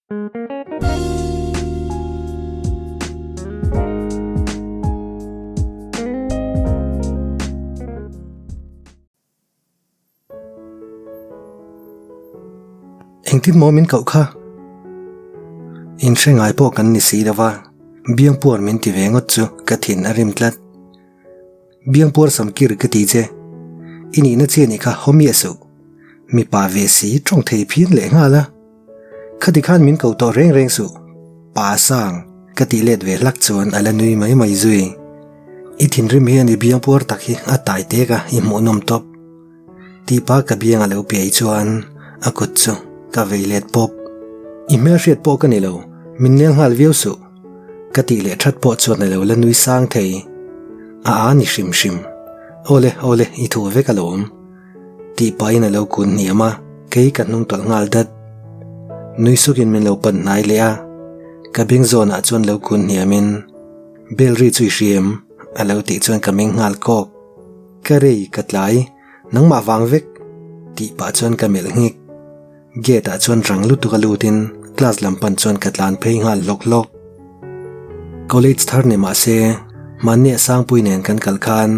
Engtin maw min koh kha? Inhre ngai pawh kan ni si lo va, biangpuar min ti ve ngawt chu ka thin a rim tlat. Biangpuar sam kir ka ti che. I nihna chi anih kha haw miah suh. Mipa ve si tawng thei phian leh nghal a. Khati khan min ko tawh reng reng suh. Pa sang, ka tih let ve hlak chuan a la nui mai mai zui. I thinrim hian i biangpuar tak hi a tai tek a, i hmuhnawm tawp. Tihpa ka biang a lo piai chuan a kut chu ka vei let pawp. I hmelhriat pawh ka ni lo, min nel nghal viau suh. Ka tih leh that pawh chuan a lo la nui sang thei. A a ni hrim hrim. Awle, awle, i thu vek alawm. Tih pahin a lo kun hniam a, kei ka hnung tawlh nghal dat. Nui sukin min lo pan hnai leh a, ka beng zawnah chuan lo kun hniamin, Bell ri chu i hria em? a lo tih chuan ka meng nghal kawk. Ka rei, ka tlai, nangmah vang vek! tih pah chuan ka melh nghik. Gate ah chuan rang lutuk a lutin class lam pan chuan ka tlan phei nghal hlawk hlawk. College thar ni mah se, mahni a Sangpui nen kan kal khan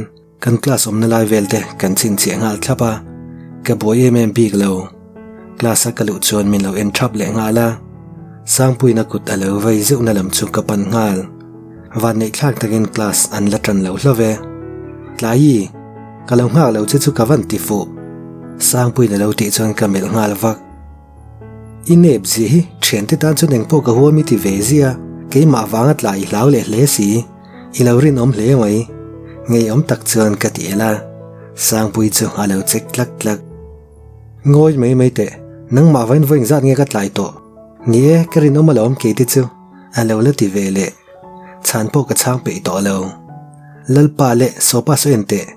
kan class awmna lai vel te kan chhinchhiah nghal thlap a, ka buai em em bik lo. Class a ka luh chuan min lo en thap leh nghal a, Sangpuiin a kut a lo vei zeuhna lam chu ka pan nghal. Vanneih thlak takin class an la tan lo hlauh e. Tlaii, ka lo nghak lo che chu ka van ti fuh. Sangpuiin a lo tih chuan ka melh nghal vak. I nep zia hi thiante tan chuan engpawh ka huam i ti ve zia, keimah vanga tlai i hlau leh hle si, i lo rinawm hle mai. Ngeiawm tak chuan ka ti el a, Sangpui chu a lo chek tlak tlak. Ngawi mai mai teh, nangmah vain vawi engzat nge ka tlai tawh? Ni e, ka rinawm alawm keite chu, a lo la ti ve leh. Chhan pawh ka chhang peih tawh lo. Lalpa leh Sawpa sawi en teh,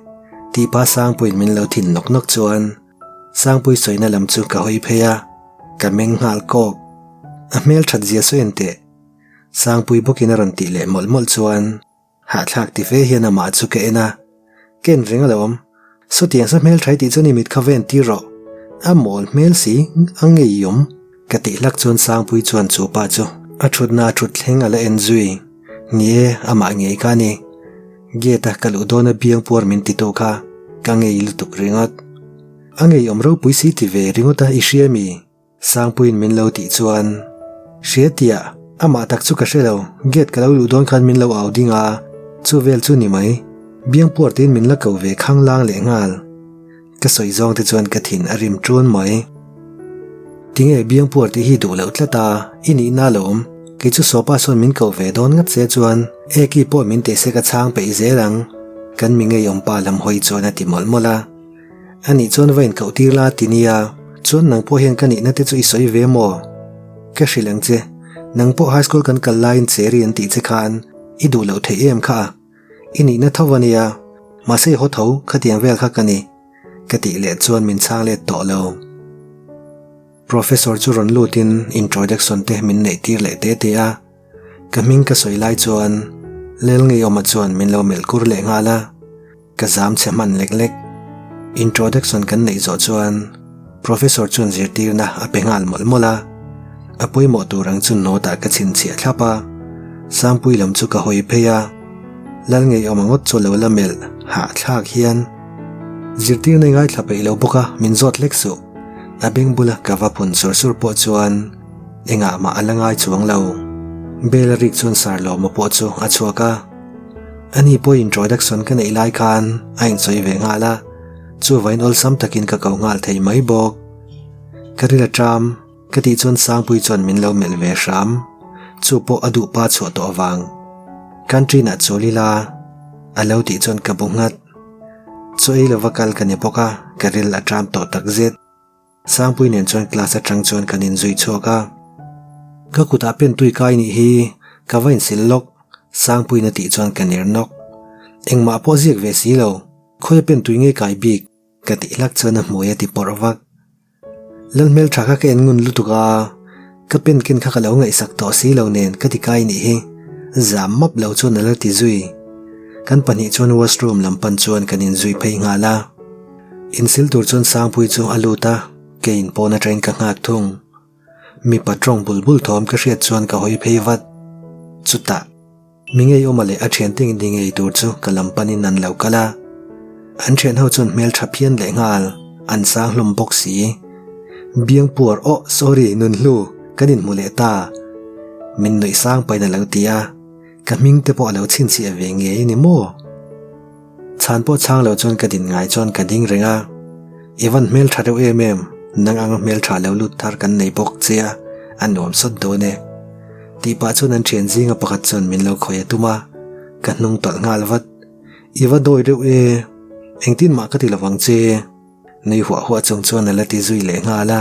tih pa Sangpuiin min lo thin nawk nawk chuan Sangpui sawina lam chu ka hawi phei a, ka meng nghal kawk. A hmel that zia sawi en teh, Sangpui bawkin a rawn tih leh mawlh mawlh chuan hahthlak ti fe hian amah chu ka en a, ka en reng alawm, sawtiang sa hmel tha i tih chuan i mit kha va en tir rawh, a mawl hmel si a ngeiawm ka tih hlak chuan Sangpui chuan chu pa chu a thutna a thut thleng a la en zui, ni e amah ngei kha a ni, gate a ka luh dawn a biang puar min ti tu kha ka ngei lutuk ringawt, a ngeiawm ropui si ti ve ringawt a i hria mi? Sangpuiin min lo tih chuan, Hriatia, amah tak chu ka hre lo, gate ka lo luh dawn khan min lo au ding a, chu vel chu ni mai, biangpuar tiin min la ko ve khang lang leh nghal. Ka sawi zawng te chuan ka thin a rim ṭun mai. Tinge biangpuar tih hi duh loh tlat a, i nihna alawm, kei chu Sawpa sawn min ko ve dawn ngat se chuan Eki pawh min teh se ka chhang peih zel ang, kan mi ngeiawm pa lam hawi chuan a ti mawlh mawlh a. A nih chuan va inkauh tir la ti nia, chuan nang pawh hian ka nihna te chu i sawi ve maw? Ka hrilh ang che, nang pawh high school kan kal laiin Cherry an tih che khan i duh loh theih em kha a? I nihna tho a nia, mahse i haw tho khatiang vel kha ka ni, ka tih leh chuan min chhang let tawh lo. Professor chu rawn lutin introduction te min neih tir leh te te a. Ka hming ka sawi lai chuan Lel Ngeiawma chuan min lo melh kur leh nghal a, ka zam chhe hman lek lek. Introduction kan neih zawh chuan Professor chuan zirtirna a pe nghal mawlh mawlh a, a pawimawh tur ang chu note ah ka chhinchhiah thlap a, Sangpui lam chu ka hawi phei a, Lal Ngeiawma ngawt chu lo la melh hahthlak hian zirtirna i ngaithla peih lo bawk a, min zawt hlek suh. A beng bula ka va phun sur sur pawh chuan Engah mah a la ngai chuang lo. Bell a rik chuan Sarlawma pawh chu a chhuak a. Ani pawh introduction ka neih lai khan a insawi ve nghal a, chuvain awlsam takin ka ko nghal thei mai bawk. Ka ril a ṭam, ka tih chuan Sangpui chuan min lo melh ve hram. Chu pawh a duh pa chhuah tawh avang. Canteen ah chawl ila, a lo tih chuan ka bu nghat. Chaw ei lova kal ka ni bawk a, ka ril a ṭam tawh takzet. Sangpui nen chuan class atang chuan kan inzui chhuak a, ka kutah pen tui kai nih hi ka va insil lawk, Sangpuiin a tih chuan ka ner nawk. Engmah pawh ziak ve si lo, khawia pen tui nge kai bik ka tih hlak chuan a hmui a ti pawrh vak. Lalhmeltha kha ka en ngun lutuk a, ka pen ken kha ka lo ngaihsak tawh si lo nen ka ti kai nih hi, zam map lo chuan a la ti zui. Kan pahnih chuan washroom lam pan chuan kan inzui phei nghal a. Insil tur chuan Sangpui chu a lut a, keiin pawn atangin ka nghak thung. Mipa tawng bul bul thawm ka hriat chuan ka hawi phei vat. Chutah, mi ngeiawma leh a thiante ni ngei tur chu ka lam panin an lo kal a. An thian ho chuan hmel tha phian leh nghal, an sang hlawm bawk si. Biangpuar, Aw, sorry, Nunhlu, kan inhmu leh ta. Min nuih sang pahin a lo ti a. Ka hming te pawh a lo chhinchhiah ve ngei a ni maw? Chhan pawh chhang lo chuan ka din ngai chuan ka ding reng a, I van hmel tha reuh em em, nang anga hmel tha lo lut thar kan nei bawk che a, a nuam sawt dawn e. Tih pah chuan an thian zinga pakhat chuan min lo khawih a tum a, ka hnung tawlh nghal vat. I va dawi reuh e, engtin mah ka ti lovang che. Nui huah huah chung chuan a la ti zui leh nghal a.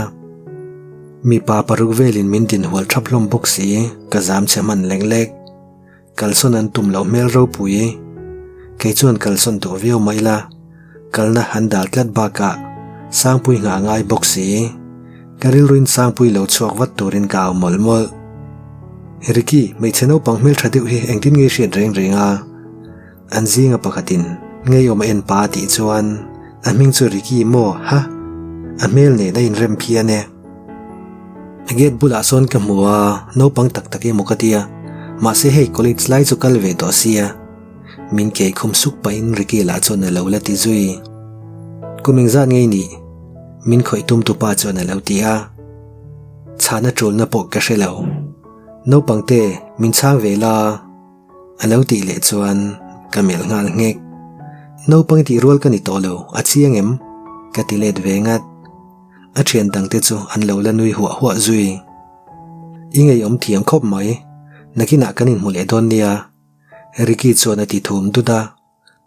Mipa paruk velin min din hual thap hlawm bawk si, ka zam chhe hman lek lek. Kalsawn an tum loh hmel ropui. Kei chuan kalsawn duh viau mai la, kalna an dal tlat bakah Sangpui nghah ngai bawk si. Ka rilruin Sangpui lo chhuak vat turin ka au mawlh mawlh. Ricky, hmeichhe naupang hmeltha deuh hi engtin nge i hriat reng reng a? An zinga pakhatin ngeiawm a en pa a tih chuan a hming chu Ricky maw ha? A hmel nen a inrem phian e. A gate bulah sawn ka hmu a, naupang tak tak emaw ka tia, mahse hei college lai chu kal ve tawh sia. Min kei khum suk pahin Ricky lah chuan a lo la ti zui. Kum engzat ngei nih? Min khawih tum tu pa chuan a lo ti a. Chhana tulna pawh ka hre lo. Naupang te, min chhang ve la. A lo tih leh chuan ka melh nghal nghek. Naupang tih rual ka ni tawh lo, a chiang em? Ka ti let ve ngat. A thian dangte chu an lo la nui huah huah zui. I ngeiawm thiam khawp mai, nakinah kan inhmu leh dawn nia, Ricky chuan a ti thum dut a.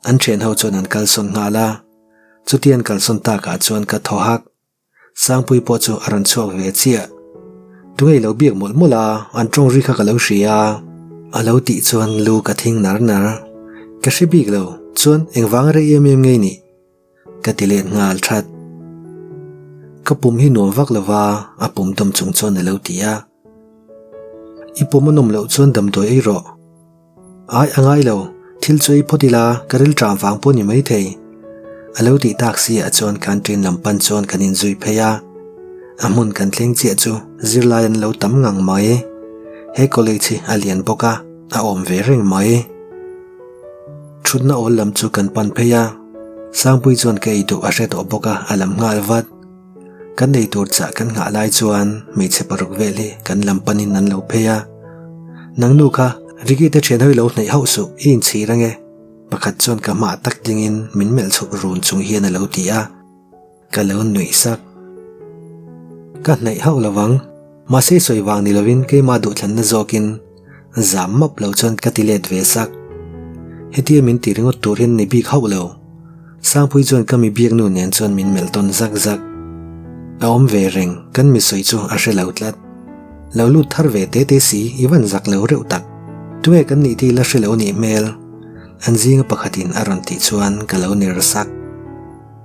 An thian ho chuan an kalsawn nghal a. Chutia an kalsawn takah chuan ka thaw hak. Sangpui pawh chu a rawn chhuak ve chiah. Tunge i lo biak mawlh mawlh a, an tawng ri kha ka lo hria a. A lo tih chuan lu ka thing nar nar. Ka hre bik lo, chuan engvanga rei em em ngei nih? Ka ti let nghal that. Ka pum hi nuam vak lova, a pum dawm chung chuan a lo ti a. I pum a nawm loh chuan damdawi ei rawh. Ai a ngai lo, thil chu ei phawt ila ka ril ṭam vang pawh ni maithei. A lo tih tak si ah chuan canteen lam pan chuan kan inzui phei a, a hmun kan thleng chiah chu zirlai an lo tam ngang mai. He college hi a lian bawk a, a awm ve reng mai. Thutna awl lam chu kan pan phei a, Sangpui chuan ka ei duh a hre tawh bawk a, a lam nghal vat. Kan ei tur chah kan nghah lai chuan hmeichhe paruk vel hi kan lam panin an lo phei a. Nang nu kha Ricky te thian hawi lo hnaih hauh suh i inchhir ange. Pakhat chuan ka hmah tak dingin min melh chhuk run chung hian a lo ti a. Ka lo nuih sak. Ka hnaih hauh lovang. Mahse sawi vang ni lovin keimah duhthlanna zawkin zam map lo chuan ka ti let ve sak. Hetia min ti ringawt tur hian ni bik hauh lo. Sangpui chuan ka mi biaknu nen chuan min melh tawn zak zak. A awm ve reng, kan mi sawi chu a hre lo tlat. Lo lut thar ve te te si, i van zak lo reuh tak. Tunge kan nih tih la hre lo nih hmel? An zinga pakhatin a rawn tih chuan ka lo ner sak.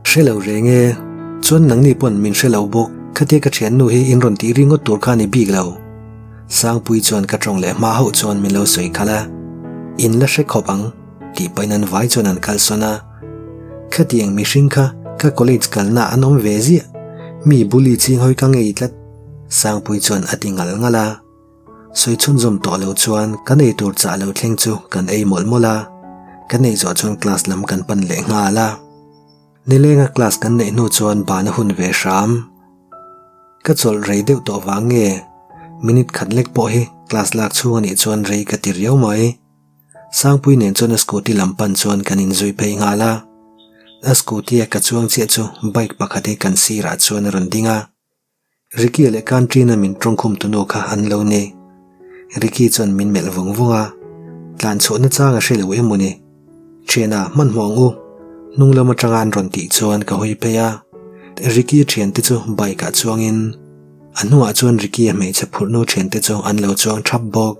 Hre lo reng e, chuan nangni pawn min hre lo bawk, khatia ka thiannu hi in rawn tih ringawt tur kha ni bik lo. Sangpui chuan ka tawng leh hma hauh chuan min lo sawi khalh a, In la hre khawp ang. Tih pahin an vai chuan an kalsawn a, Khatiang mihring kha ka college kalna an awm ve ziah, mi bully ching hawi ka ngei tlat, Sangpui chuan a ti ngal ngal a. Sawi chhunzawm tawh lo chuan kan ei tur chah lo thleng chu kan ei mawlh mawlh a, kan ei zawh chuan class lam kan pan leh nghal a. Nilenga class kan neih hnu chuan bana hun ve hram. Ka chawlh rei deuh tawh vang nge minute khat lek pawh hi class lak chhung anih chuan rei ka ti riau mai. Sangpui nen chuan a scooty lam pan chuan kan inzui phei nghal a. A scooty a ka chuang chiah chu bike pakhat hi kan sirah chuan a rawn ding a. Ricky leh Canteen a min tawngkhum tunu kha an lo ni. Ricky chuan min melh vung vung a, tlan chhuah na chang a hre lo em maw ni? Thiana, hmanhmawh ang u. Hnung lam atanga an rawn tih chuan ka hawi phei a. Ricky thiante chu bike ah chuangin A hnungah chuan Ricky-a hmeichhe phurhnu thiante chu an lo chuang thap bawk.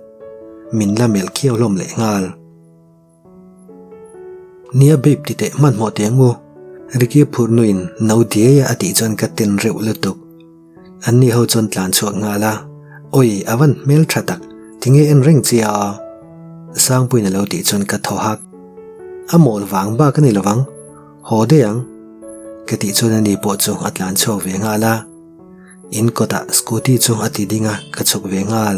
Min la melh khiau hlawm leh nghal. Nia babe ti teh hmanhmawh teh ang u. Ricky-a phurhnuin no diai a a tih chuan ka ten reuh lutuk. Anni ho chuan tlan chhuak nghal a, Awi a van hmel tha tak, tinge en reng che a? Sangpuiin a lo tih chuan ka thaw hak. A mawl vang bak a ni lovang, haw daih ang. Ka tih chuan ani pawh chu a tlan chhuak ve nghal a. In kawtah scooty chu a ti ding a, ka chhuk ve nghal.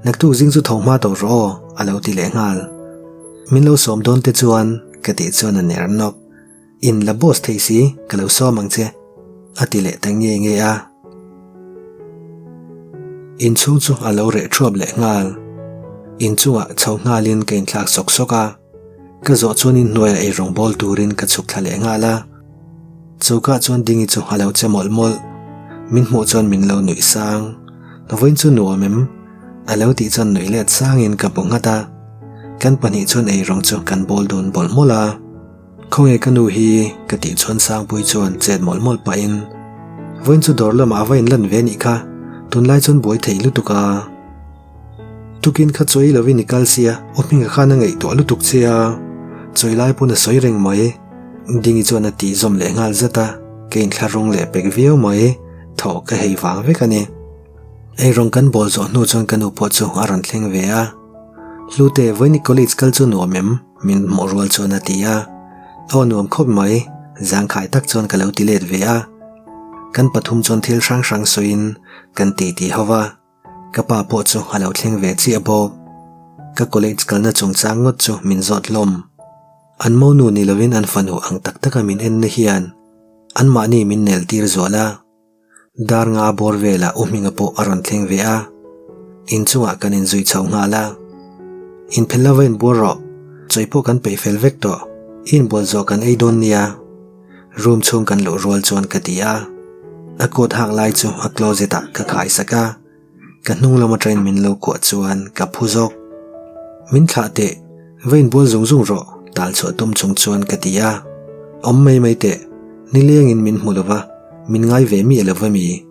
Naktuk zing chu tho hma tawh rawh aw, a lo ti leh nghal. Min lo sawm dawn te chuan ka tih chuan a ner nawk. In la boss thei si, ka lo sawm ang che, a ti leh ta nge nge a. Inchhung chu a lo reh thuap leh nghal. Inchungah chho nghalin ka inthlak sawk sawk a. Ka zawh chuan inhnuaiah eirawng bawl turin ka chhuk thla leh nghal a. Choka chuan Dingi chu a lo che mawlh mawlh. Min hmuh chuan min lo nuih sang. Vawiin chu nuam em? A lo tih chuan nuih let sangin ka bu nghat a. Kan pahnih chuan eirawng chu kan bawl dun mawlh mawlh a. Khawnge ka nu hi? Ka tih chuan Sangpui chuan chet mawlh mawlh pahin, Vawiin chu dawr lamah a va inlan ve nih kha, tunlai chuan buai thei lutuk a. Tukin kha chawi lovin i kal sia, aw hminga khan a ngaihtuah lutuk che a, chawi lai pawn a sawi reng mai. Dingi chuan a tih zawm leh nghal zat a, ka inthlahrung leh pek viau mai, thawh ka hei vang vek a ni. Eirawng kan bawl zawh hnu chuan ka nu pawh chu a rawn thleng ve a, Hlute, vawiin i college kal chu nuam em? Min hmuh rual chuan a ti a, Aw nuam khawp mai, zangkhai tak chuan ka lo ti let ve a. Kan pathum chuan thil hrang hrang sawiin kan titi ho va. Ka pa pawh chu a lo thleng ve chiah bawk. Ka college kalna chungchang ngawt chu min zawt hlawm. An monu ni lovin an fanu ang tak taka min enna hian anmahni min nel tir zual a. Dar nga bawr velah U Hminga pawh a rawn thleng ve a. Inchungah kan inzui chho nghal a. Inphelh lova inbual rawh, chawi pawh kan peih fel vek tawh, i inbual zawh kan ei dawn nia. Room chhung kan luh rual chuan ka ti a, a coat hak lai chu a closet ah ka khai sak a, ka hnung lam atangin min lo kuah chuan ka phu zawk. Min thlah teh, va inbual zung zung rawh tal chhuah tum chung chuan ka ti a, awm mai mai teh, nilengin min hmu lova, min ngai ve miah lova mi?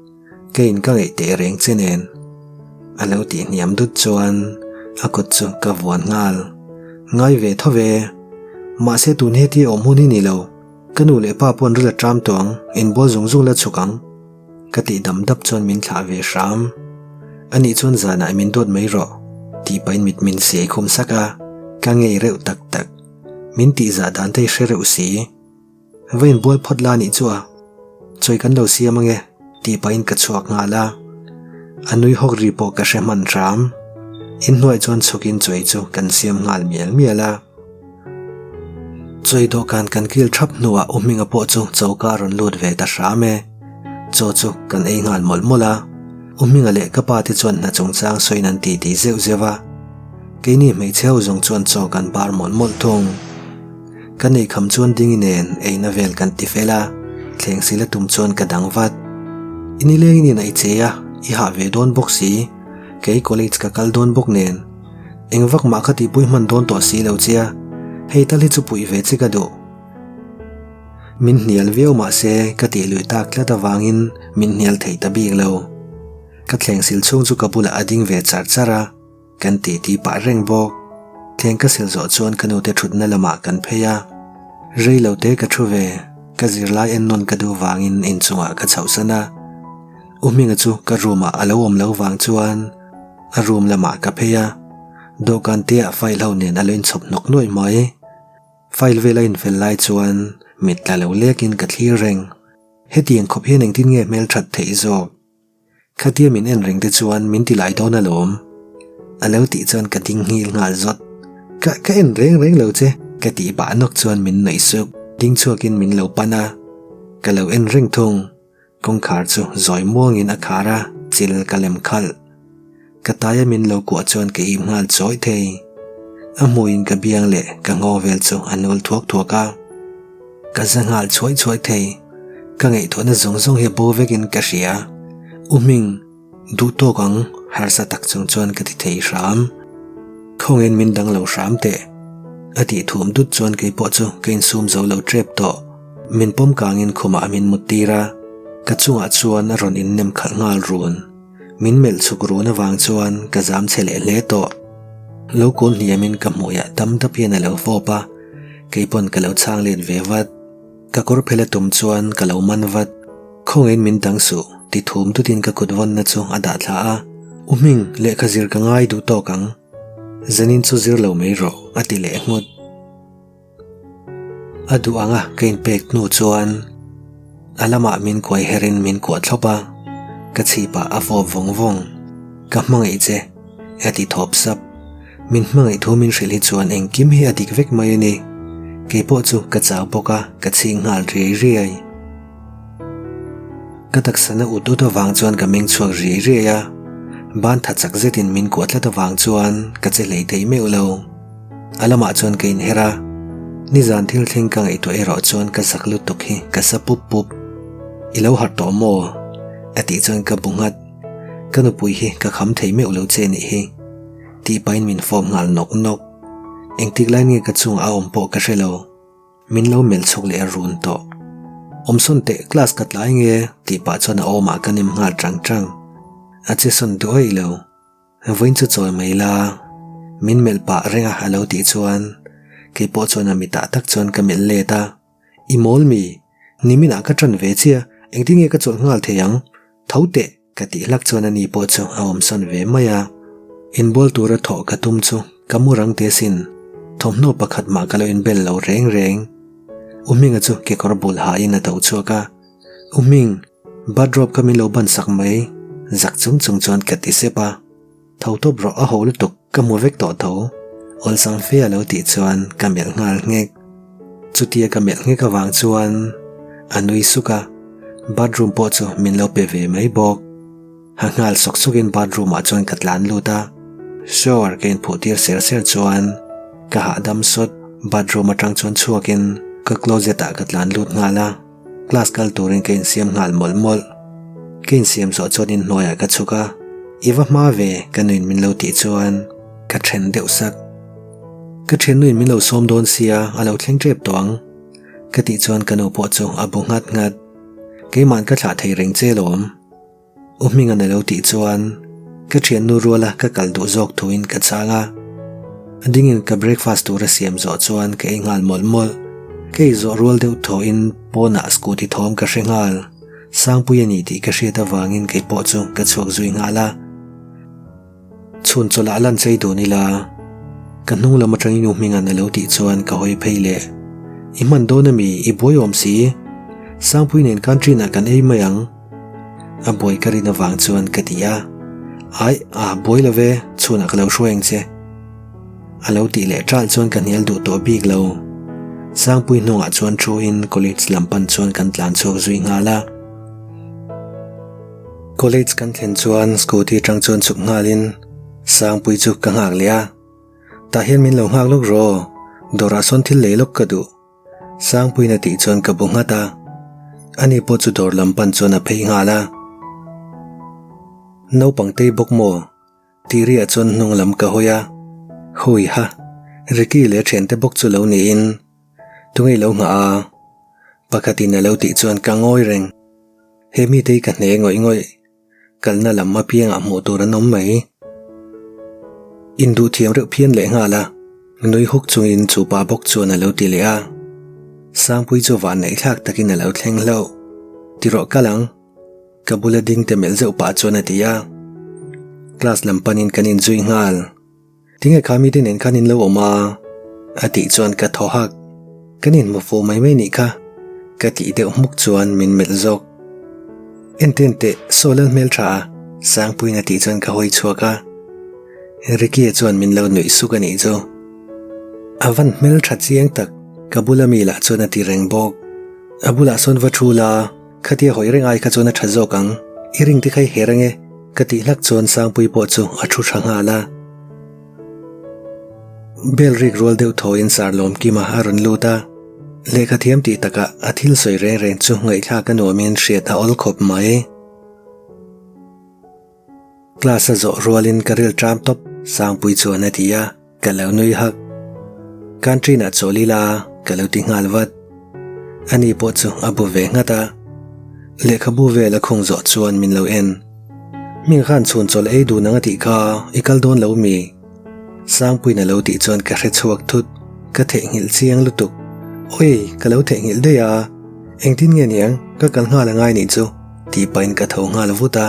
Keiin ka ngaih teh reng che nen. A lo tih hniam dut chuan a kut chu ka vuan nghal. Ngai ve tho ve. Mahse tun hetia awm hun hi ni lo. Ka nu leh pa pawh an ril a ṭam tawh ang, inbual zung zung la chhuk ang. Ka tih dam dap chuan min thlah ve hram. Anih chuan zanah min duat mai rawh, tih pahin mit min siai khum sak a, ka ngei reuh tak tak. Min tihzah dan te hi hre reuh si. Va inbual phawt la nih chu a, chawi kan lo siam ange tih pahin ka chhuak nghal a, a nui hawk ri pawh ka hre hman hram. Inhnuai chuan chhukin chawi chu kan siam nghal mial mial a. Chawi dawhkan kan kil thap hnuah U Hminga pawh chu choka a rawn lut ve ta hram e. Chaw chu kan ei nghal mawlh mawlh a, U Hminga leh ka pa te chuan hna chungchang sawiin an titi zeuh zeuh a, keini hmeichhe ho zawng chuan chaw kan bar mawlh mawlh thung. Ka nei kham chuan dingi nen eina vel kan ti fel a, thleng sila tum chuan ka dang vat. I nileng in in a i che a, i hah ve dawn bawk si, kei college ka kal dawn bawk nen. Eng vak mah ka tihpui hman dawn tawh si lo che a, hei tal hi chu puih ve che ka duh. Min hnial viau mah se ka tih lui tak tlat avangin min hnial thei ta bik lo. Ka thleng sil chhung chu ka bulah a ding ve char char a. Kan titi pah reng bawk. Thleng ka sil zawh chuan ka nute thutna lamah kan phei a. Rei lo te ka thu ve, ka zirlai en nawn ka duh vangin inchungah ka chhohsan a. U Hminga chu ka room ah a lo awm lo vang chuan a room lamah ka phei a. Dawhkan te ah file ho nen a lo inchhawp hnawk nuaih mai. File vel a infel lai chuan mit tla lo lekin ka thlir reng. Hetiang khawp hian engtin nge hmelthat theih zawk? Khatia min en reng te chuan min ti lai dawn alawm. A lo tih chuan ka ding nghil nghal zawt. Ka ka en reng reng lo che, ka tih bah nawk chuan min nuih suk. Ding chhuakin min lo pan a, ka lo en reng thung. Kawngkhar chu zawi muangin a khar a, chil ka lem khalh. Ka taia min lo kuah chuan ka im nghal chawi thei. A hmuiin ka biang leh ka ngaw vel chu a nul thuak thuak a. Ka za nghal chhuai chhuai thei. Ka ngaihtuahna zawng zawng hi a bo vekin ka hria. U Hming, duh tawk ang, harsa tak chung chuan ka ti thei hram. Khawngin min dang lo hram teh. A tih thum dut chuan keipawh chu ka insum zo lo tep tawh. Min pawm kangin khumah min mut tir a, ka chungah chuan a rawn innem khalh nghal run. Min melh chhuk run avang chuan ka zam chhe leh hle tawh. Lo kawl hniamin ka hmuiah dam dap hian a lo fawp a, keipawn ka lo chhang let ve vat. Ka kawr phel a tum chuan ka lo man vat. Khawngaihin min dang suh, ti thum dutin ka kut vawnna chu a dah thla a. U Hming, lehkha zir ka ngai duh tawk ang. Zanin chu zir lo mai rawh, a ti leh nghut. A duh anga ka inpek hnu chuan a lamah min kuai herin min kuah thlawp a. Ka chhipah a fawp vawng vawng. Ka hmangaih che, a ti thawp sap. Min hmangaih thu min hrilh hi chuan engkim hi a dik vek mai a ni. Kei pawh chu ka chau bawk a, ka chhing nghal riai riai. Ka taksana ut ut avang chuan ka meng chhuak riai riai a, ban tha chak zetin min kuah tlat avang chuan ka che hlei thei meuh lo. A lamah chuan ka inher a, nizan thil thleng ka ngaihtuah erawh chuan ka zak lutuk hi ka sa pup pup. I lo harh tawh maw? A tih chuan ka bu nghat. Ka nupui hi ka kham thei meuh lo che nih hi. Tih pahin min fawp nghal nawk nawk. Engtik lai nge ka chungah a awm pawh ka hre lo. Min lo melh chhuk leh a run tawh. Awmsawn teh class ka tlai nge tih pah chuan a awmah ka nem nghal tang tang. A che sawn duh aih lo. Vawiin chu chawi mai la. Min melh pah reng a a lo tih chuan kei pawh chuan a mitah tak chuan ka melh let a. I mawl mi? Niminah ka ṭan ve chia, engtin nge ka chawlh nghal thei ang? Tho teh! Ka tih hlak chuan ani pawh chu a awmsawn ve mai a. Inbual tura thawh ka tum chu ka mu rang te sin. Thawmhnaw pakhat mah ka lo inbel lo reng reng. U Hminga chu kekawr bul hain a tho chhuak a. U Hming, bathrobe kha min lo ban sak mai, zak chung chung chuan ka ti sep a. Tho tawp rawh a ho lutuk ka hmu vek tawh tho. Awlsam fe a lo tih chuan ka melh nghal nghek. Chutia ka melh nghek avang chuan a nui suk a, bathroom pawh chu min lo pe ve mai bawk. Ha nghal sawk sawkin bathroom ah chuan ka tlan lut a, shower ka inphuh tir ser ser chuan ka hahdam sawt. Bathroom atang chuan chhuakin ka closet ah ka tlan lut nghal a. Class kal turin ka insiam nghal mawlh mawlh. Ka insiam zawh chuan inhnuaiah ka chhuk a, I va hma ve ka nuin min lo tih chuan ka then deuh sak. Ka thiannuin min lo sawm dawn sia a lo thleng tep tawh ang ka tih chuan ka nu pawh chu a bu nghat nghat. Keima'n ka thlah thei reng che lawm. U Hminga'n a lo tih chuan ka thiannu ruala ka kal duh zawk thuin ka chhang a. A dingin ka breakfast tur a siam zawh chuan ka ei nghal mawlh mawlh. Ka ei zawh rual deuh thawhin pawnah scooty thawm ka hre nghal. Sangpui a ni tih ka hriat avangin kei pawh chu ka chhuak zui nghal a. Chhun chawlh ah lan chei dun ila, ka hnung lam atangin U Hminga'n a lo tih chuan ka hawi phei leh. I hman dawn ami, i buai awm si. Sangpui nen canteen ah kan ei mai ang. A buai ka rin avang chuan ka ti a, Aih, a buai lo ve, chhunah ka lo hruai ang che. A lo tih leh ṭalh chuan ka hnial duh tawh bik lo. Sangpui hnungah chuan thu in college lam pan chuan kan tlan chhuak zui nghal a. College kan thlen chuan scooty aṭang chuan chhuk nghalin Sangpui chu ka nghak leh a, Tah hian min lo nghak lawk rawh, dawrah sawn thil lei lawk ka duh. Sangpuiin a tih chuan ka bu nghat a, ani pawh chu dawr lam pan chuan a phei nghal a. Naupang tei bawk maw? Tih riah chuan hnung lam ka hawi a, Hui ha, Ricky leh a thiante bawk chu lo niin tunge lo nghah a? Pakhatin a lo tih chuan ka ngawi reng. He mite hi ka hne ngawih ngawih. Kalna lam apiangah hmuh tur an awm mai. Induh thiam reuh phian leh nghal a, nui huk chungin chu pa bawk chuan a lo ti leh a. Sangpui chu van neih thlak takin a lo thleng hlauh. Ti rawh kal ang. Ka bula ding te melh zeuh pah chuan a ti a. Class lam panin kan inzui nghal. Tinge kha mite nen khan in lo awm a? A tih chuan ka thaw hak. Kan inhmu fuh mai mai nih kha. Ka tih deuh hmuk chuan min melh zawk. Ente ente, saw lal hmel tha a, Sangpuiin a tih chuan ka hawi chhuak a. Ricky-a chuan min lo nuih suk a nih chu. A van hmel tha chiang tak, ka bula mi lah chuan a ti reng bawk. A bulah sawn va thu la, khatia hawi reng ai kha chuan a tha zawk ang. I ring te kha i her ange. Ka tih hlak chuan Sangpui pawh chu a thu tha nghal a. Bell rik rual deuh thawiin Sarlawm Kima a rawn lut a, lehkha thiam tih takah a thil sawi reng reng chu ngaihthlak a nuamin hriat a awl khawp mai. Class a zawh rualin ka ril ṭam tawp, Sangpui chuan a ti a, ka lo nui hak. Canteen ah chawl ila ka lo ti nghal vat. Ani pawh chu a bu ve nghat a, lehkhabu vel a khung zawh chuan min lo en. Hming khan chhun chawlh ei dun ang a tih kha i kal dawn lo mi? Sangpuiin a lo tih chuan ka hre chhuak thut, ka theihnghilh chiang lutuk. Oi, ka lo theihnghilh daih a, engtin nge niang ka kal nghal angai nih chu tih pahin ka tho nghal vut a.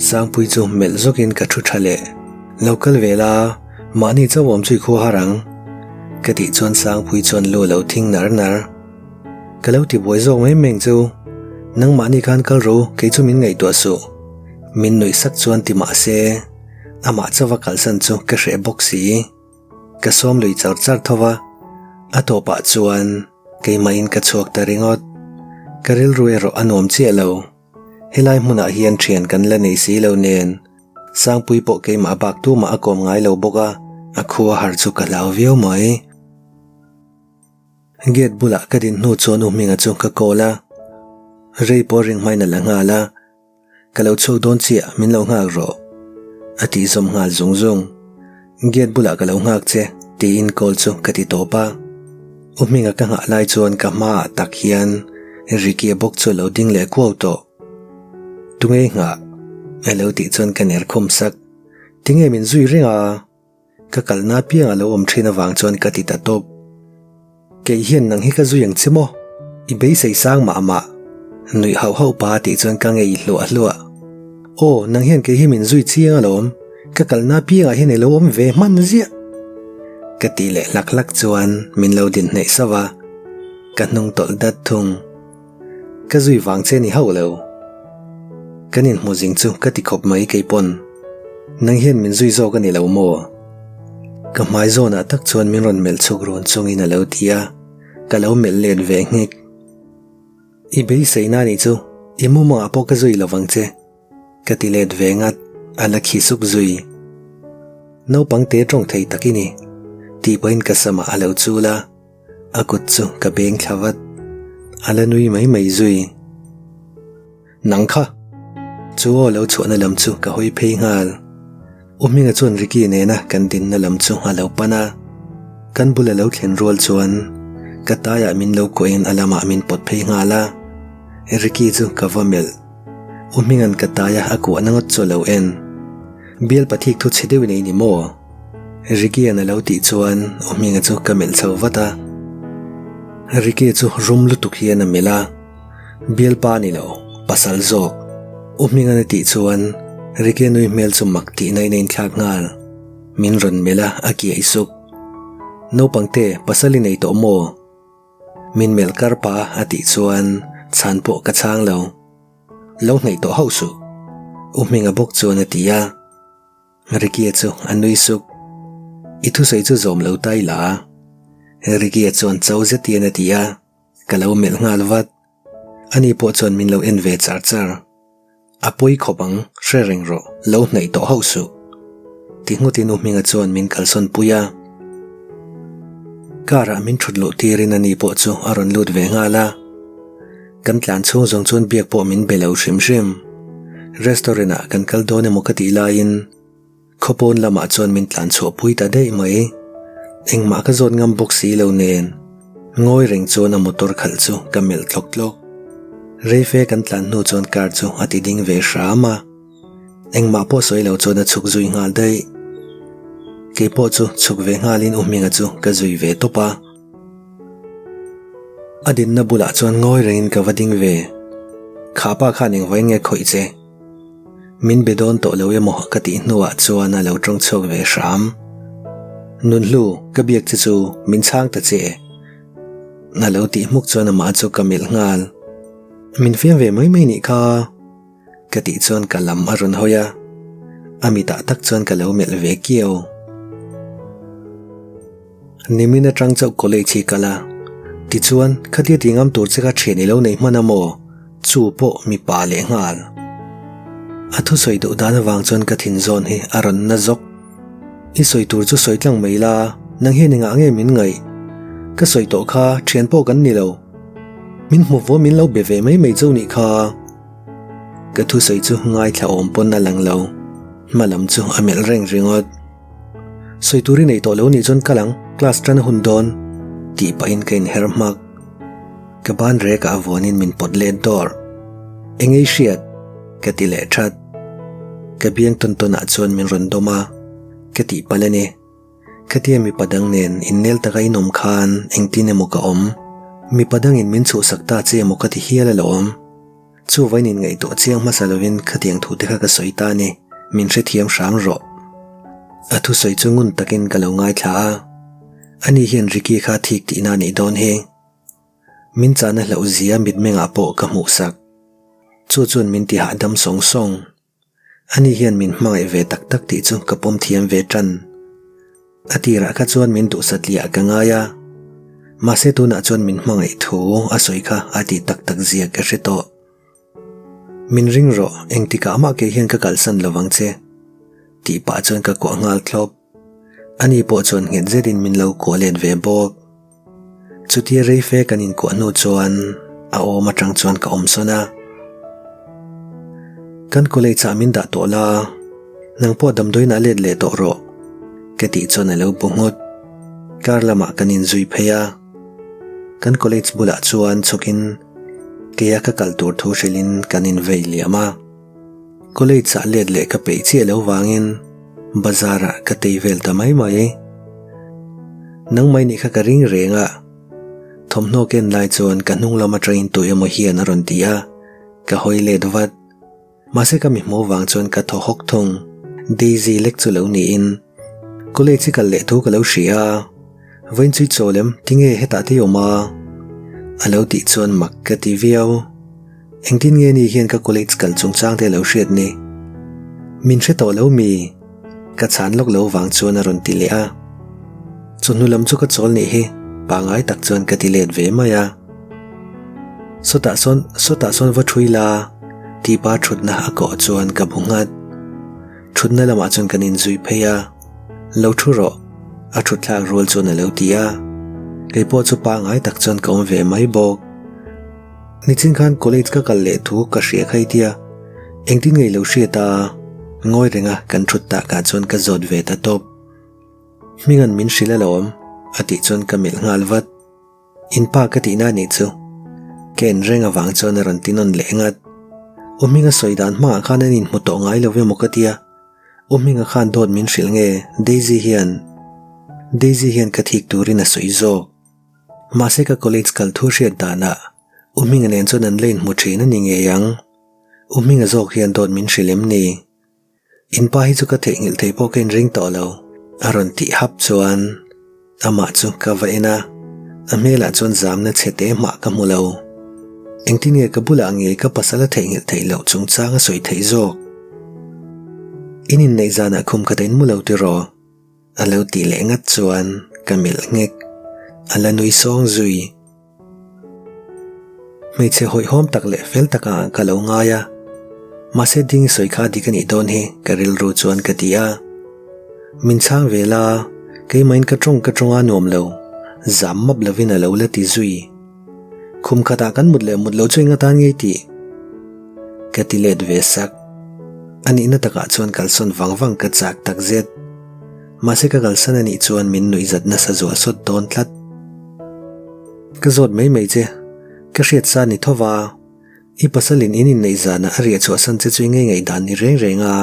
Sangpui chu melh zawkin ka thu tha leh, Lo kal ve la, mahni chauh awm chu i khua har ang ka tih chuan Sangpui chuan lu a lo thing nar nar. Ka lo ti buai zawk mai mai ang chu. Nangmahni khan kal ro, kei chu min ngaihtuah suh. Min nuih sak chuan ti mah se, amah chauva kalsan chu ka hreh bawk si. Ka sawm lui char char tho va, a tawpah chuan keimahin ka chhuak ta ringawt. Ka rilru erawh a nuam chiah lo. Helai hmunah hian thian kan la nei si lo nen, Sangpui pawh keimah bak tumah a kawm ngai lo bawk a, a khua har chu ka hlau viau mai. Gate bulah ka din hnu chuan U Hminga chu ka call a, rei pawh ring hmain a la nghal a, Ka lo chhuak dawn chiah, min lo nghak rawh, a tih zawm nghal zung zung. Gate bulah ka lo nghak che, tiin call chu ka ti tawp a. U Hminga ka nghah lai chuan ka hmaah tak hian Ricky-a bawk chu a lo ding leh kuau tawh. Tunge i nghah? A lo tih chuan ka ner khum sak. Tinge min zui reng a? Ka kalna apiang a lo awm thin avang chuan ka ti ta tawp. Kei hian nang hi ka zui ang che maw? I beisei sang mah mah. Nuih hauh hauh pa tih chuan ka ngei hluah hluah. Aw, nang hian kei hi min zui chiang alawm. Ka kalna apiangah hian i lo awm ve hman ziah. Ka tih leh hlak hlak chuan min lo din hnaih sauh a, ka hnung tawlh dat thung. Ka zui vang che ni hauh lo. Kan inhmu zing chu ka ti khawp mai kei pawn. Nang hian min zui zawk a ni lo maw? Ka hmai zawnah tak chuan min rawn melh chhuk run chungin a lo ti a, ka lo melh let ve nghek. I beiseina nih chu i mumangah pawh ka zui lo vang che. Ka ti let ve ngat, a la khi suk zui. Naupang te tawng thei tak i ni, tih pahin ka samah a lo chul a. A kut chu ka beng thla vat. A la nui mai mai zui. Nang kha! Chu aw lo chhuahna lam chu ka hawi phei nghal. U Hminga chuan Ricky nena kan dinna lam chu a lo pan a. Kan bul a lo thlen rual chuan ka taiah min lo kuahin a lamah min pawt phei nghal a. Ricky chu ka va melh. U Hminga'n ka taia a kuahna ngawt chu a lo en. Bial pathik thu chhe deuhin ei ni maw? Ricky-a'n a lo tih chuan U Hminga chu ka melh chho vat a. Ricky chu rum lutuk hian a melh a, Bialpa ni lo, pasal zawk. U Hminga'n a tih chuan Ricky-a nui hmel chu mak tihna in a inthlak nghal. Min rawn melh a, a kiai suk. Naupangte, pasal i nei tawh maw? Min melh kar pa a tih chuan chhan pawh ka chhang lo. Lo hnaih tawh hauh suh. U Hminga bawk chuan a ti a. Ricky-a chu a nui suk. I thusawi chu zawm lo ta ila. Ricky-a chuan cho zet hian a ti a, ka lo melh nghal vat. Ani pawh chuan min lo en ve char char. A pawi khawp ang, hre reng rawh, lo hnaih tawh hauh suh. Ti nghutin U Hminga chuan min kalsawn pui a. Car-ah min thut luh tirin ani pawh chu a rawn lut ve nghal a. Kan tlan chhung zawng chuan biak pawh min be lo hrim hrim. Restaurant ah kan kal dawn emaw ka tih laiin khawpawn lamah chuan min tlan chhuah pui ta daih mai. Engmah ka zawt ngam bawk si lo nen ngawi reng chuan a motor khalh chu ka melh tlawk tlawk. Reife kan tlan hnu chuan car chu a ti ding ve hram a. Engmah pawh sawi lo chuan a chhuk zui nghal daih. Keipawh chu chhuk ve nghalin U Hminga chu ka zui ve tawp a. A dinna bulah chuan ngawi rengin ka va ding ve. Kha pa khan engvain nge khawih che? Min be dawn tawh lo emaw ka tih hnuah chuan a lo tawng chhuak ve hram. Nunhlu, ka biak che chu min chhang ta che. A lo tih hmuk chuan amah chu ka melh nghal. Min fiam ve mai mai nih kha. Ka tih chuan ka lam a rawn hawi a, a mitah tak chuan ka lo melh ve kiau. Nimin atang chauh college hi kal a, tichuan khatia ti ngam tur che kha thian i lo nei hman a maw? Chu pawh mipa leh nghal. A thusawi duh dan avang chuan ka thin zawn hi a rawn na zawk. I sawi tur chu sawi tlang mai la, nang hian engah nge min ngaih? Ka sawi tawh kha thian pawh kan ni lo. Min hmu vaw min lo be ve mai mai chauh nih kha. Ka thusawi chu ngaithla awm pawn a lang lo, hma lam chu a melh reng ringawt. Sawi tur i nei tawh lo nih chuan kal ang, class tan a hun dawn, tih pahin ka inher hmak. Ka ban rekah a vuanin min pawt let dawr. Eng ei hriat? Ka ti leh that. Ka biang tawn tawnah chuan min rawn dawm a, ka tih palh a ni. Khatia mipa dang nen innel taka inawm khan engtin emaw ka awm? Mipa dangin min chhuhsak ta che emaw ka ti hial alawm. Chuvain inngaihtuah chiang hmasa lovin khatiang thu te kha ka sawi ta a ni, min hrethiam hram rawh. A thusawi chu ngun takin ka lo ngaithla a, ani hian Ricky kha thik tihna a nih dawn hi. Min chahna hlauh zia mitmengah pawh ka hmuhsak. Chu chuan min ti hahdam sawng sawng. Ani hian min hmangaih ve tak tak tih chu ka pawm thiam ve tan. A tirah kha chuan min duhsatliah ka ngai a, mahse tunah chuan min hmangaih thu a sawi kha a ti tak tak zia ka hre tawh. Min ring rawh, engtikah mah kei hian ka kalsan lo vang che, tih pah chuan ka kuah nghal thlawp. Ani pawh chuan nghet zetin min lo kuah let ve bawk. Chutia rei fe kan inkuah hnu chuan a awm atang chuan ka awm sawn a. Kan college ah min dah tawh la, nang pawh damdawiin ah let leh tawh rawh, ka tih chuan a lo bu nghut. Kar lamah kan inzui phei a. Kan college bulah chuan chhukin keia ka kal tur thu hrilhin kan invei liam a. College ah let leh ka peih chiah lo vangin bazar ah ka tei vel ta mai mai. Nang mai nih kha ka ring reng a, thawmhnaw ken lai chuan ka hnung lam atangin tu emaw hian a rawn ti a, ka hawi let vat. Mahse ka mi hmuh vang chuan ka thaw hawk thung. Daisy lek chu lo niin college i kal leh thu ka lo hria a, vawiin chu i chawl em tinge hetah te i awm a? A lo tih chuan mak ka ti viau. Engtin nge ni hian ka college kal chungchang te lo hriat ni? Min hre tawh lo mi? Ka chhan lawk lo vang chuan a rawn ti leh a. Chawhnu lam chu ka chawl nih hi, pangai tak chuan ka ti let ve mai a. Sawtah sawn, sawtah sawn va thui la, tih pa thutna a kawh chuan ka bu nghat. Thutna lamah chuan kan inzui phei a, Lo thu rawh, a thut thlak rual chuan a lo ti a. Kei pawh chu pangai tak chuan ka awm ve mai bawk. Nichin khan college ka kal leh thu ka hria kha i tia, engtin ngei lo hriat a, ngawi renga kan thut takah chuan ka zawt ve ta tawp. Hminga'n min hrilh alawm, a tih chuan ka melh nghal vat. In pa ka tihna anih chu. Ka en reng avang chuan a rawn ti nawn leh ngat. U Hminga sawi dan hmaah khan an inhmu tawh ngai lo emaw ka tia, U Hminga khan dawt min hrilh nge Daisy hian Daisy hian ka thik turin a sawi zawk. Mahse ka college kal thu hriat danah U Hminga nen chuan an la inhmu thin a ni ngei ang. U Hminga zawk hian dawt min hrilh em ni? In pa hi chu ka theihnghilh thei pawh ka inring tawh lo. A rawn tih hap chuan amah chu ka va en a, a hmelah chuan zamna chhe te hmah ka hmu lo. Engtin nge ka bulah ngei ka pasal a theihnghilh theih loh chungchang a sawi theih zawk? In inneih zanah khum khat a inmu lo tiraw? A lo tih leh ngat chuan ka melh nghek, a la nui sawng zui. Hmeichhe hawihhawm tak leh fel takah ka lo ngai a, mahse ding sawi kha dik a nih dawn hi ka rilru chuan ka ti a. Min chhang ve la, keimahin ka tawng ka tawng a nuam lo, zam map lovin a lo la ti zui. Khum khatah kan mut leh mut lo chu eng atan ngei tih? Ka ti let ve sak. A nihna takah chuan kalsawn vang vang ka chak tak zet. Mahse ka kalsan a nih chuan min nuihzat nasa zual sawt dawn tlat. Ka zawt mai mai che, ka hriat sa ni tho va, i pasalin in inneih zanah a riah chhuahsan che chu i ngei ngaihdan ni reng reng a.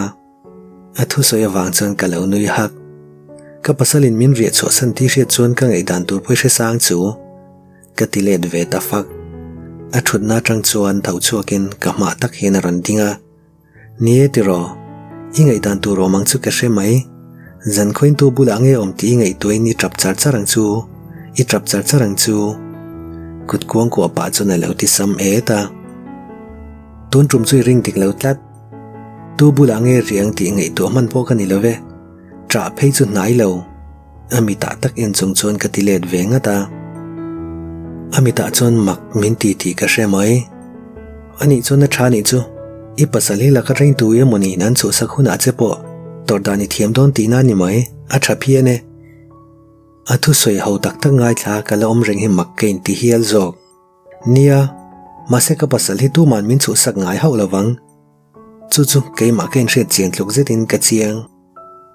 A thusawi avang chuan ka lo nui hak. Ka pasalin min riah chhuahsan tih hriat chuan ka ngaihdan tur pawh i hre sang chu. Ka ti let ve ta fak. A thutna atang chuan tho chhuakin ka hmah tak hian a rawn ding a. Ni e tiraw, i ngaihdan tur awm ang chu ka hre mai. Zan khawiintu bulah nge awm tih i ngaihtuahin i tap char char ang chu, i tap char char ang chu. Kut kuang kuah pah chuan a lo ti sam et a. Tun tum chu i ring dik lo tlat. Tu bulah nge riang tih ngaihtuah hman pawh ka ni lo ve. Ṭah phei chu hnai lo. A mitah tak en chung chuan ka ti let ve ngat a. A mitah chuan mak min ti tih ka hre mai. Anih chuan a tha nih chu, i pasal hi laka reng tu emaw niin an chhuhsak hunah che pawh tawrh dan i thiam dawn tihna a ni mai, a tha phian e. A thusawi ho tak tak ngaithla ka la awm reng hi mak ka inti hial zawk. Nia, mahse ka pasal hi tuman min chhuhsak ngai hauh lovang. Chu chu keimah ka inhriat chian tluk zetin ka chiang.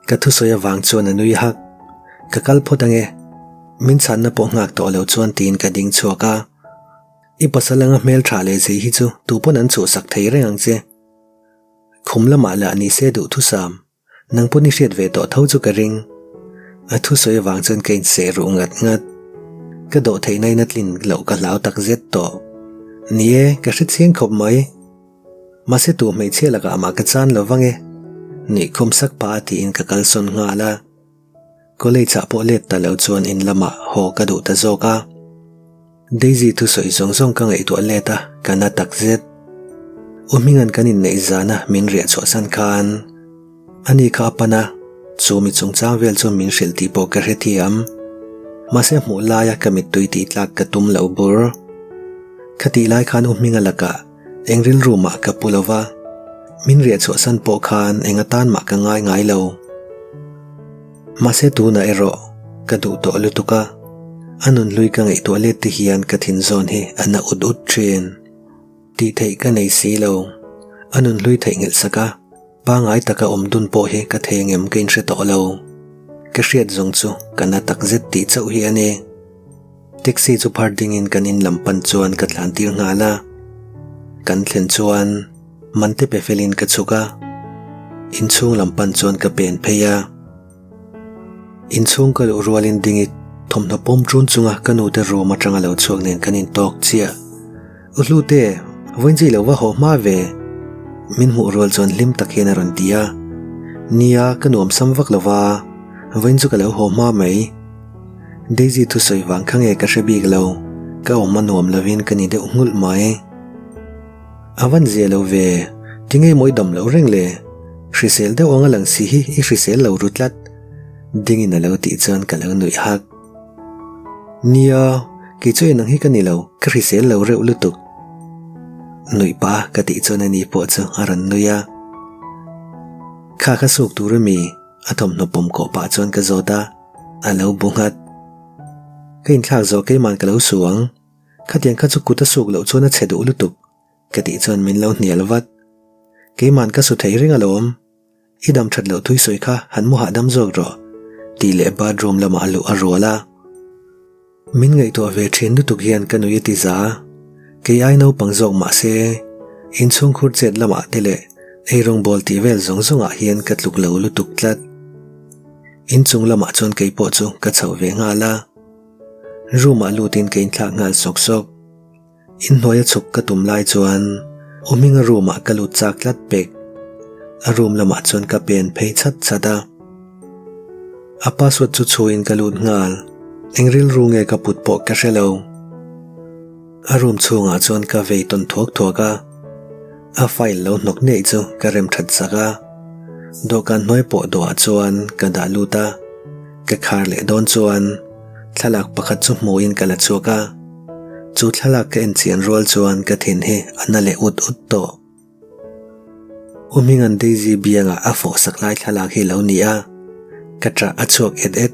Ka thusawi avang chuan a nui hak. Ka kal phawt ange. Min chhanna pawh nghak tawh lo chuan tiin ka ding chhuak a. I pasal anga hmel tha leh zei hi chu tupawn an chhuhsak thei reng ang che. Khum lamah lah ni se duhthusam. Nang pawn i hriat ve tawh tho chu ka ring. A thusawi avang chuan ka inseh ruh ngat ngat. Ka dawh theihna in a tlin loh ka hlau tak zet tawh. Ni e, ka hre chiang khawp mai. Mahse tu hmeichhia lakah mah ka chan lo vang e. Nuih khum sak pah a tiin ka kalsawn nghal a. College ah pawh let ta lo chuan in lamah haw ka duh ta zawk a. Daisy thusawi zawng zawng ka ngaihtuah let a, ka na tak zet. U Hminga'n kan inneih zana min riah chhuahsan khan ani kha a pan a, chu mi chungchang vel chu min hrilh tih pawh ka hrethiam. Mahse hmuh laia ka mittui tih tlak ka tum loh bur. Khatih lai khan U Hminga lakah eng rilru mah ka pu lo va, min riah chhuahsan pawh khan eng atan mah ka ngai ngai lo. Mahse tunah erawh ka duh tawh lutuk a, a nunhlui ka ngaihtuah let te hian ka thinzawn hi a na ut ut thin. Tih theih ka nei si lo. A nunhlui theihnghilh sak a, pangai taka awm dun pawh hi ka thei angem ka inhre tawh lo. Ka hriat zawng chu ka na takzet tih chauh hi a ni. Taxi chu phar dingin kan in lam pan chuan ka tlan tir nghal a. Kan thlen chuan man te pe felin ka chhuk a, inchhung lam pan chuan ka pen phei a. Inchhung ka luh rualin dingi thawmhnaw pawm ṭun chunga ka nu te room aṭanga lo chhuak nen kan intawk chiah. U Hlute, vawiin chu i lo va haw hma ve. Min hmuh rual chuan hlim tak hian a rawn ti a. Nia, ka nuam sam vak lo va, vawiin chu ka lo haw hma mai. Daisy thusawi vang kha nge ka hre bik lo, ka awm a nuam lovin ka ni deuh nghulh mai. A van zia lo ve, tinge mawi dam loh reng le? Hrisel deuh anga lang si hi i hrisel lo ru tlat. Dingin a lo tih chuan ka lo nuih hak. Nia, kei chu enang hi ka ni lo, ka hrisel lo reuh lutuk. Nuih pah ka tih chuan ani pawh chu a rawn nui a. Kha ka suk tur ami? A thawmhnaw pawm kawh pah chuan ka zawt a, a lo bu nghat. Ka inthlak zawh keiman ka lo su ang. Khatiang kha chu kut a suk loh chuan a chhe duh lutuk, ka tih chuan min lo hnial vat. Keiman ka su thei reng alawm. I dam that loh thui sawi kha han mu hahdam zawk rawh, tih leh bathroom lamah a luh a rual a. Min ngaihtuah ve thin lutuk hian ka nui a ti za. Kei ai naupang zawk mah se, inchhungkhur chet lamah te leh eirawngbawl tih vel zawng zawngah hian ka tluk lo lutuk tlat. Inchung lamah chuan kei pawh chu ka chho ve nghal a. Room ah lutin ka inthlak nghal sawk sawk. Inhnuaia chhuk ka tum lai chuan U Hminga room ah ka lut chak tlat pek. A room lamah chuan ka pen phei chhat chhat a. A password chu chhuiin ka lut nghal. Eng rilru nge ka put pawh ka hre lo. A room chhungah chuan ka vei tawn thuak thuak a. A file lo hnawk ngei chu ka rem that sak a. Dawhkan hnuai pawh dawhah chuan ka dah lut a. Ka khar leh dawn chuan thlalak pakhat chu hmuhin ka la chhuak a. Chu thlalak ka en chian rual chuan ka thin hi a na leh ut ut tawh. U Hminga'n Daisy biangah a fawh sak lai thlalak hi lo ni a, ka ṭah a chhuak et et.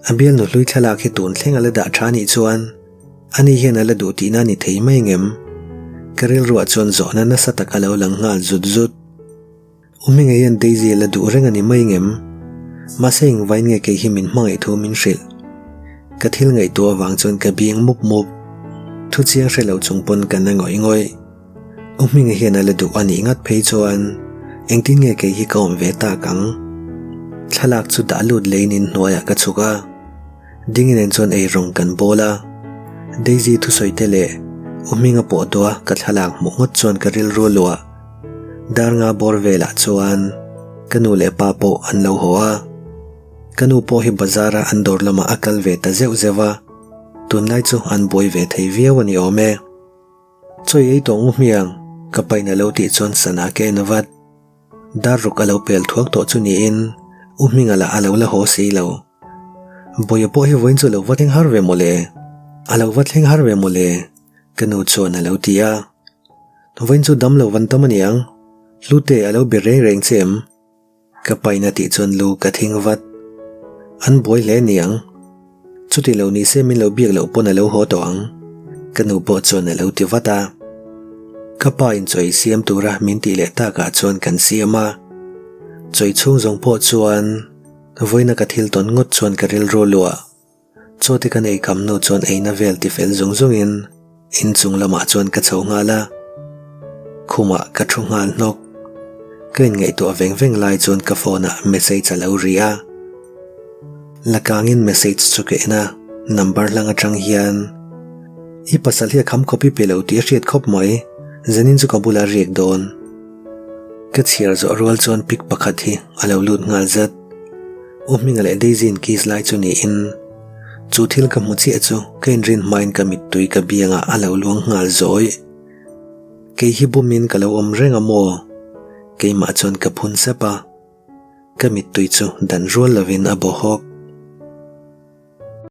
A bialnu hlui thlalak hi tun thleng a la dah ṭha nih chuan ani hian a la duh tihna a ni thei mai ngem? Ka rilruah chuan zawhna nasa tak a lo lang nghal zut zut. U Hminga hian Daisy a la duh reng a ni mai ngem? Mahse engvain nge kei hi min hmangaih thu min hrilh? Ka thil ngaihtuah avang chuan ka bing mup mup. Thu chiang hre lo chung pawn ka na ngawih ngawih. U Hminga hian a la duh a nih ngat phei chuan engtin nge kei hi ka awm ve tak ang? Thlalak chu dah lut leiin inhnuaiah ka chhuk a. Dingi nen chuan eirawng kan bawl a, Daisy thusawi te leh U Hminga pawh dawh a ka thlalak hmuh ngawt chuan ka rilru luah. Dar nga bawr velah chuan ka nu leh pa pawh an lo haw a, ka nu pawh hi bazar a an dawr lamah a kal ve ta zeuh zeuh a, tunlai chu an buai ve thei viau a ni awm e. Chaw i ei tawh ngu hmiang, ka pain a lo tih chuan sana ka en vat. Dar ruk a lo pel thuak tawh chu niin U Hminga lah a lo la haw si lo. Bawia pawh hi vawiin chu a lo va thleng har ve mawle, a lo va thleng har ve mawle, ka nu chuan a lo ti a. Vawiin chu dam lo van tam aniang, Hlute a lo be reng reng che em? Ka pain a tih chuan lu ka thing vat. An buai hle niang. Chuti lo ni se min lo biak loh pawn a lo haw tawh ang. Ka nu pawh chuan a lo ti vat a. Ka pa in chawi siam tura min tih leh takah chuan kan siam a. Chawi chhung zawng pawh chuan vawiina ka thil tawn ngawt chuan ka rilru luah. Chaw te kan ei kam hnu chuan eina vel ti fel zung zungin inchung lamah chuan ka chho nghal a, khumah ka thu nghal hnawk. Ka inngaihtuah veng veng lai chuan ka phone ah message a lo ri a. Lakangin message chu ka en a, number hlang atang hian I pasal hi a kham khawp i pe lo tih a hriat khawp mai, zanin chu ka bulah a riak dawn. Ka chhiar zawh rual chuan pic pakhat hi a lo lut nghal zat. U Hminga leh Daisy in kiss lai chu niin chu thil ka hmu chiah chu ka inrin hmain ka mittui ka biangah a lo luang nghal zawi. Kei hi bumin ka lo awm reng a maw? Keimah chuan ka phun sep a. Ka mittui chu dan rual lovin a baw hawk.